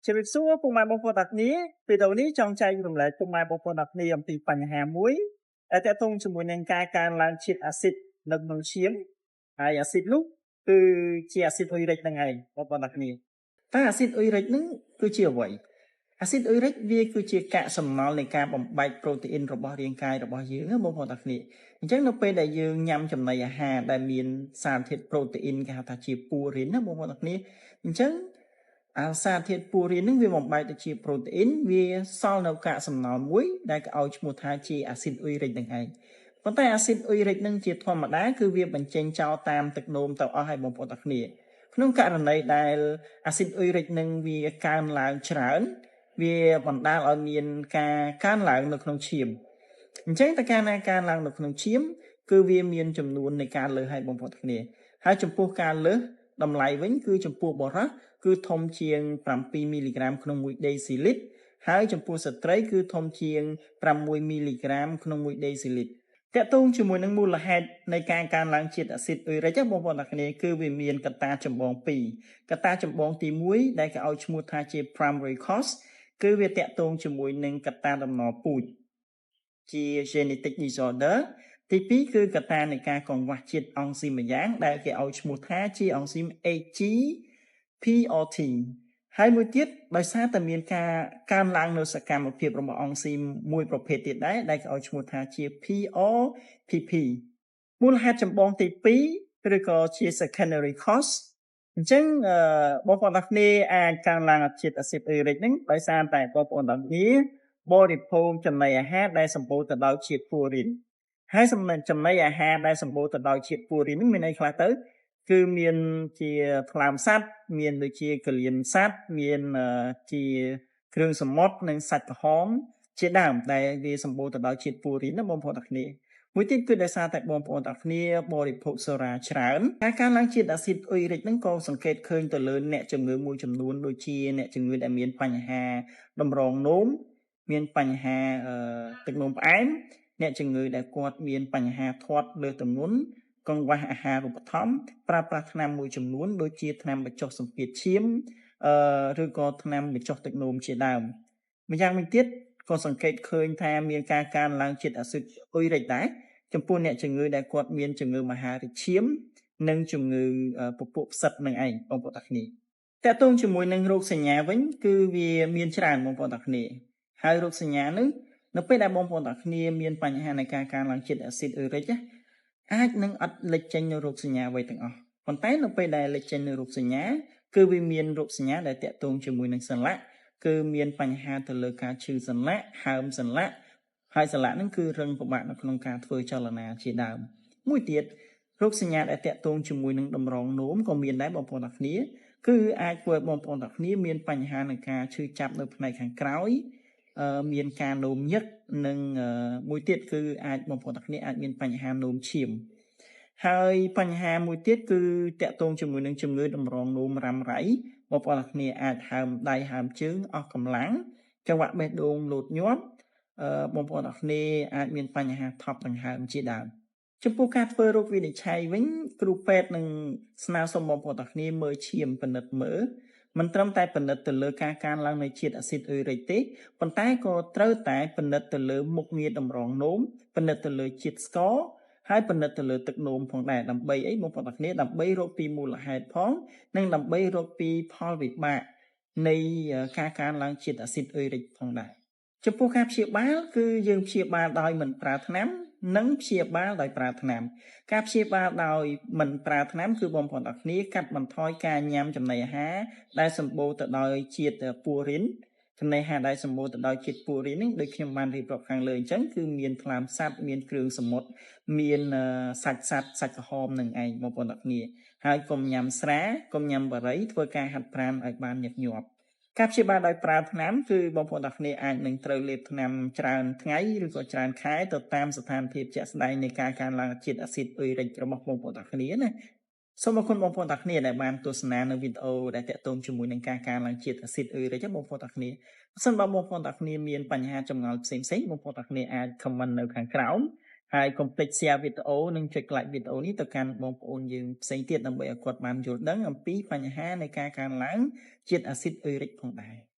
ជម្រាបសួរពុកម៉ែបងប្អូនទាំងគ្នាវីដេអូនេះចង់ចែករំលែកពុកម៉ែបងប្អូនទាំងគ្នាអំពីបញ្ហាមួយដែលទាក់ទងជាមួយនឹងការកើនឡើងជាតិអាស៊ីតនៅក្នុងឈាមហើយអាស៊ីតនោះគឺជាអាស៊ីតអ៊ុយរិចហ្នឹងឯងបងប្អូនទាំងគ្នាតើអាស៊ីតអ៊ុយរិចហ្នឹងគឺជាអ្វីអាស៊ីតអ៊ុយរិចវាគឺជាកាកសំណល់នៃការបំបែកប្រូតេអ៊ីនរបស់រាងកាយរបស់យើងណាបងប្អូនទាំងគ្នាអញ្ចឹងនៅពេលដែលយើងញ៉ាំចំណីអាហារដែលមានសារធាតុប្រូតេអ៊ីនគេហៅថាជាពូរីនណាបងប្អូនទាំងគ្នាអញ្ចឹងអាសារធាតុពូរីននឹងវាបំបែកទៅជាប្រូតេអ៊ីនវាសល់នៅកាកសំណល់មួយដែលគេឲ្យឈ្មោះថាជាអាស៊ីតអ៊ុយរិចនឹងឯងប៉ុន្តែអាស៊ីតអ៊ុយរិចនឹងជាធម្មតាគឺវាបញ្ចេញចោលតាមទឹកនោមទៅអស់ហើយបងប្អូនទាំងគ្នាក្នុងករណីដែលអាស៊ីតអ៊ុយរិចនឹងវាកើនឡើងច្រើនវាបណ្ដាលឲ្យមានការកើនឡើងនៅក្នុងឈាមអញ្ចឹងតើកាលណាកើនឡើងនៅក្នុងឈាមគឺវាមានចំនួននៃការលើសឲ្យបងប្អូនទាំងគ្នាហើយចំពោះការលើសតម្លៃវិញគឺចំពោះបុរសគឺធំជាង7មីលីក្រាមក្នុង1ដេស៊ីលីត្រហើយចំពោះស្ត្រីគឺធំជាង6មីលីក្រាមក្នុង1ដេស៊ីលីត្រទាក់ទងជាមួយនឹងមូលហេតុនៃការកើនឡើងជាតិអាស៊ីតអ៊ុយរិចបងប្អូនទាំងគ្នាគឺវាមានកត្តាចម្បងពីរកត្តាចម្បងទី1ដែលគេឲ្យឈ្មោះថាជា primary cause គឺវាទាក់ទងជាមួយនឹងកត្តាដំណពូជជា genetic disorder ទី2គឺកត្តានៃការកង្វះជាតិអង់ស៊ីមម្យ៉ាងដែលគេឲ្យឈ្មោះថាជាអង់ស៊ីម HGPRT ហើយមួយទៀតដោយសារតែមានការកើនឡើងនៅសកម្មភាពរបស់អង់ស៊ីមមួយប្រភេទទៀតដែរដែលគេឲ្យឈ្មោះថាជា PRPP មូលហេតុចម្បងទី2ឬក៏ជា secondary cause អញ្ចឹងបងប្អូនទាំងគ្នាអាចកើនឡើងជាតិអាស៊ីតអ៊ុយរិចហ្នឹងដោយសារតែបងប្អូនទាំងគ្នាបរិភោគចំណីអាហារដែលសម្បូរទៅដោយជាតិពូរីនហើយចំណីអាហារដែលសម្បូរទៅដោយជាតិពូរីនហ្នឹងមានអីខ្លះទៅគឺមានជាថ្លើមសត្វមានដូចជាកលៀនសត្វមានជាគ្រឿងសមុទ្រនិងសាច់ក្រហមជាដើមដែលវាសម្បូរទៅដោយជាតិពូរីនណាបងប្អូនទាំងគ្នាមួយទៀតគឺដោយសារតែបងប្អូនទាំងគ្នាបរិភោគសូរ៉ាច្រើនការកើនឡើងជាតិអាស៊ីតអ៊ុយរិចហ្នឹងក៏សង្កេតឃើញទៅលើអ្នកជំងឺមួយចំនួនដូចជាអ្នកជំងឺដែលមានបញ្ហាតម្រងនោមមានបញ្ហាទឹកនោមផ្អែមអ្នកជំងឺដែលគាត់មានបញ្ហាធាត់លើទម្ងន់កង្វះអាហារូបត្ថម្ភប្រើប្រាស់ថ្នាំមួយចំនួនដូចជាថ្នាំបញ្ចុះសម្ពាធឈាមឬក៏ថ្នាំបញ្ចុះទឹកនោមជាដើមម្យ៉ាងវិញទៀតក៏សង្កេតឃើញថាមានការកើនឡើងជាតិអាស៊ីតអ៊ុយរិចដែរចំពោះអ្នកជំងឺដែលគាត់មានជំងឺមហារីកឈាមនិងជំងឺពពួកផ្សិតនឹងឯងបងប្អូនទាំងគ្នាទាក់ទងជាមួយនឹងរោគសញ្ញាវិញគឺវាមានច្រើនបងប្អូនទាំងគ្នាហើយរោគសញ្ញានេះនៅពេលដែលបងប្អូនទាំងគ្នាមានបញ្ហានៃការកើនឡើងជាតិអាស៊ីតអ៊ុយរិចអាចនឹងអត់លេចចេញនៅរោគសញ្ញាអ្វីទាំងអស់ប៉ុន្តែនៅពេលដែលលេចចេញនៅរោគសញ្ញាគឺវាមានរោគសញ្ញាដែលទាក់ទងជាមួយនឹងសន្លាក់គឺមានបញ្ហាទៅលើការឈឺសន្លាក់ហើមសន្លាក់ហើយសន្លាក់ហ្នឹងគឺរឹងពិបាកនៅក្នុងការធ្វើចលនាជាដើមមួយទៀតរោគសញ្ញាដែលទាក់ទងជាមួយនឹងតម្រងនោមក៏មានដែរបងប្អូនទាំងគ្នាគឺអាចធ្វើឲ្យបងប្អូនទាំងគ្នាមានបញ្ហានឹងការឈឺចាប់នៅផ្នែកខាងក្រោយមានការនោមញឹកនិងមួយទៀតគឺអាចបងប្អូនទាំងគ្នាអាចមានបញ្ហានោមឈាមហើយបញ្ហាមួយទៀតគឺទាក់ទងជាមួយនឹងជំងឺតម្រងនោមរ៉ាំរ៉ៃបងប្អូនទាំងគ្នាអាចហើមដៃហើមជើងអស់កម្លាំងចង្វាក់បេះដូងលោតញាប់បងប្អូនទាំងគ្នាអាចមានបញ្ហាថប់ដង្ហើមជាដើមចំពោះការធ្វើរោគវិនិច្ឆ័យវិញគ្រូពេទ្យនឹងស្នើសុំបងប្អូនទាំងគ្នាមើលឈាមពិនិត្យមើលមិនត្រឹមតែពិនិត្យទៅលើការកើនឡើងនៃជាតិអាស៊ីតអ៊ុយរិចទេប៉ុន្តែក៏ត្រូវតែពិនិត្យទៅលើមុខងារតម្រងនោមពិនិត្យទៅលើជាតិស្ករហើយពិនិត្យទៅលើទឹកនោមផងដែរដើម្បីអីបងប្អូនទាំងគ្នាដើម្បីរកពីមូលហេតុផងនិងដើម្បីរកពីផលវិបាកនៃការកើនឡើងជាតិអាស៊ីតអ៊ុយរិចផងដែរចំពោះការព្យាបាលគឺយើងព្យាបាលដោយមិនប្រើថ្នាំនិងព្យាបាលដោយប្រើថ្នាំការព្យាបាលដោយមិនប្រើថ្នាំគឺបងប្អូនទាំងគ្នាកាត់បន្ថយការញ៉ាំចំណីអាហារដែលសម្បូរទៅដោយជាតិពូរីនចំណីអាហារដែលសម្បូរទៅដោយជាតិពូរីននេះដូចខ្ញុំបានរៀបរាប់ខាងលើអញ្ចឹងគឺមានថ្លើមសត្វមានគ្រឿងសមុទ្រមានសាច់សត្វសាច់ក្រហមនឹងឯងបងប្អូនទាំងគ្នាហើយកុំញ៉ាំស្រាកុំញ៉ាំបារីធ្វើការហាត់ប្រាណឲ្យបានញឹកញាប់ការព្យាបាលដោយប្រើថ្នាំគឺបងប្អូនទាំងគ្នាអាចនឹងត្រូវលេបថ្នាំច្រើនថ្ងៃឬក៏ច្រើនខែទៅតាមស្ថានភាពជាក់ស្ដែងនៃការកើនឡើងជាតិអាស៊ីតអ៊ុយរិចរបស់បងប្អូនទាំងគ្នាណាសូមអរគុណបងប្អូនទាំងគ្នាដែលបានទស្សនានៅវីដេអូដែលទាក់ទងជាមួយនឹងការកើនឡើងជាតិអាស៊ីតអ៊ុយរិចបងប្អូនទាំងគ្នាប្រសិនបើបងប្អូនទាំងគ្នាមានបញ្ហាចម្ងល់ផ្សេងៗបងប្អូនទាំងគ្នាអាច comment នៅខាងក្រោមហើយកុំភ្លេច share វីដេអូនិងចុច like វីដេអូនេះទៅកាន់បងប្អូនយើងផ្សេងទៀតដើម្បីឲ្យគាត់បានយល់ដឹងអំពីបញ្ហានៃការកើនឡើងជាតិអាស៊ីតអ៊ុយរិចផងដែរ។